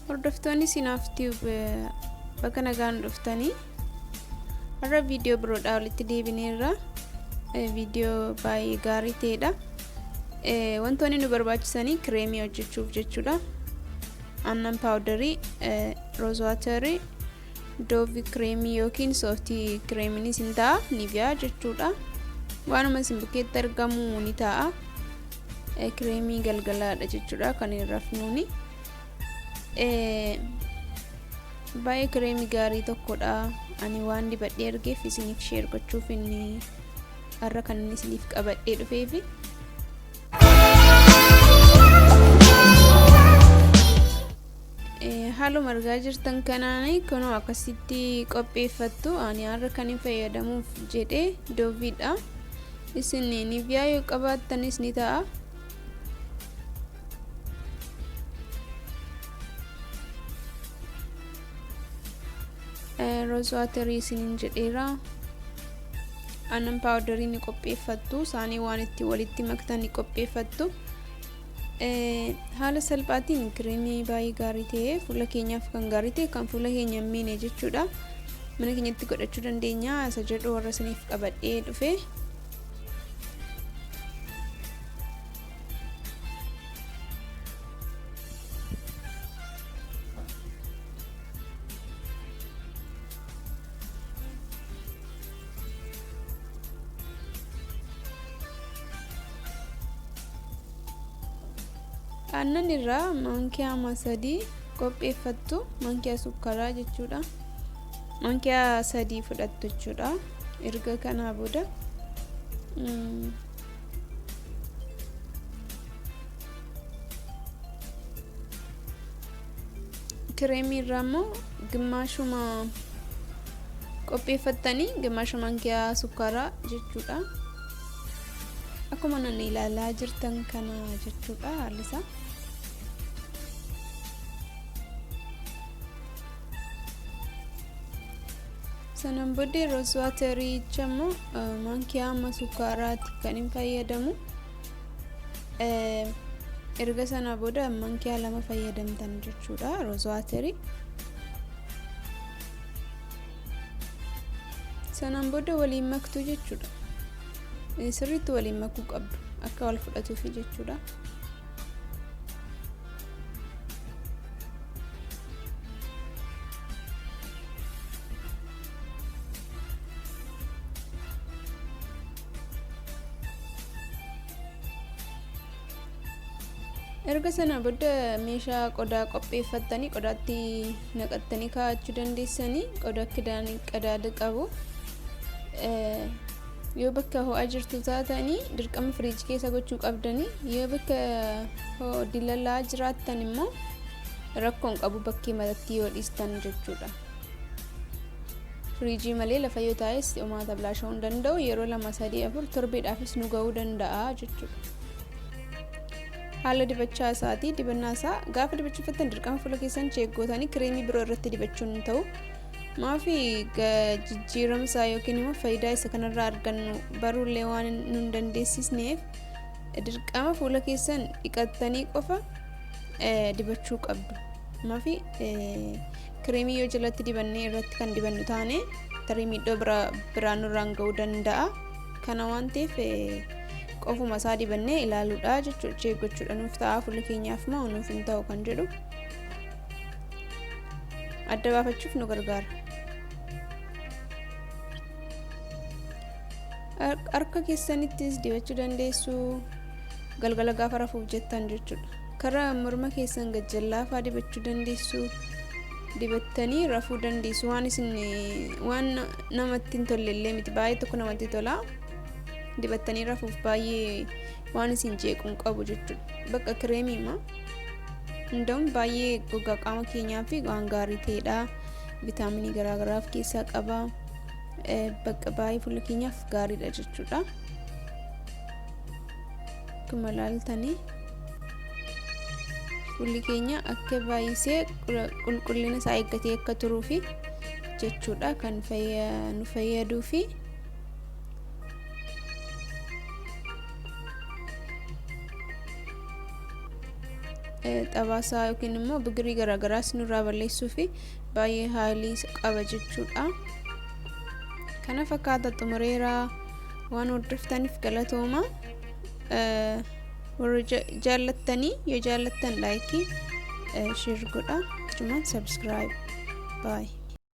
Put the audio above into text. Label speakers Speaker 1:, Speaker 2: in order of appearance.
Speaker 1: Hordoftoonni Sinaaf Tube bakka nagaan dhuftanii har'a viidiyoo biroodhaa walitti deebineerra. Viidiyoo baay'ee gaarii ta'edha. Wantoonni nu barbaachisanii kireemii hojjechuuf jechuudha. Aannan paawudarii, roozwaatarii, doovi kireemii yookiin sooftii kireemiinis ni ta'a, niviyaa jechuudha. Waanuma isin bukkeetti argamu ni ta'a. Kireemii galgalaadha jechuudha kan hin rafnuuni. Baay'ee kireemii gaarii tokkodha. Ani waan dibadhee argeef isiniif sheer gochuuf inni har'a kan inni isiniif qabadhee dhufeefi. Haaluma argaa jirtan kanaan kunoo akkasitti qopheeffattu. Ani har'a kan hin fayyadamuuf jedhe dooviidha. Isin niviyaa yoo qabaattanis ni ta'a. Roozwaatarii isiniin jedheera. Aannan paawudarii ni qopheeffattu. Isaanii waan itti walitti maktan ni qopheeffattu. Haala salphaatiin kireemii baay'ee gaarii ta'e fuula keenyaaf kan gaarii ta'e kan fuula keenya hin miine jechuudha. Mana keenyatti godhachuu dandeenya isa jedhu warra isiniif qabadhee dhufe. Aannan irraa maankiyaa sadii qopheeffattu, maankiyaa sukkaraa jechuudha. Maankiyaa sadii fudhattu jechuudha. Erga kanaa booda kireemii irraa immoo gimmaashuma qopheeffattanii gimmaasha maankiyaa sukkaaraa jechuudha. Akkuma nan ilaalaa jirtan kana jechuudha haalli isaa. Sanaan booddee rooswaatericha immoo maankiyaa amma sukkaaraati kan hin fayyadamu. Erga sanaa booda maankiyaa lama fayyadamtan jechuudha rooswaaterii. Sanaan booda waliin maktuu jechuudha. Sirriitti waliin makuu qabdu akka wal fudhatuufi jechuudha. Erga sana booda meeshaa qodaa qopheeffattanii qodaatti naqattanii kaa'achuu dandeessanii, qodaa qadaada qabu. Yoo bakka ho'aa jirtu taatanii dirqama firiijii keessa gochuu qabdanii, yoo bakka dilalaa jiraattan immoo rakkoon qabu bakkee matatti yoo dhiistan jechuudha. Firiijii malee lafa yoo taa'es homaa tablaasha'uu hin danda'u, yeroo 2 3 4 torbeedhaafis nu ga'uu danda'a jechuudha. Haala dibachaa isaatii, dibannaa isaa gaafa dibachuufattan dirqama fuula keessan cheeggootanii kireemii biroo irratti dibachuun hin ta'u. Maafi jijjiirama isaa yookiin immoo faayidaa isa kanarraa argannu baruullee waan nu hin dandeessisneef dirqama fuula keessan dhiqattanii qofa dibachuu qabdu. Maafi kireemii yoo jalatti dibannee irratti kan dibannu taane tarii miidhoo biraa nurraan ga'uu danda'a. Kana waan ta'eef qofuma isaa dibannee ilaaluudha jechuudha. Cheeggochuudha nuuf ta'a fuula keenyaaf moo nuuf hin ta'u kan jedhu adda baafachuuf nu gargaara. Harka keessanittis dibachuu dandeessu galgala gaafa rafuuf jettan jechuudha. Karaa morma keessan gajjallaafaa dibachuu dandeessu, dibattanii rafuu dandeessu. Waan isin waan namatti hin tolle illee miti, baay'ee tokko namatti tola. Dibattanii rafuuf baay'ee waan isin jeequ hin qabu jechuudha. Bakka kireemiima hunda'uun baay'ee gogaa qaama keenyaa fi waan gaarii ta'edha. Vitaaminii garaagaraa of keessaa qaba. Bakka baay'ee fuula keenyaaf gaariidha jechuudha. Akkuma ilaaltanii fuulli keenya akka baay'isee qulqullina isaa eeggatee akka turuufi jechuudha kan nu fayyaduufi. Xabaasaa yookiin immoo bigirii garaagaraas nurraa balleessuu fi baay'ee haalii qaba jechuudha. Kana fakkaata, xumureeraa. Waan hordoftaniif galatooma. Warri jaallattanii, yoo jaallattan like, share godha, jechuun subscribe. Bye.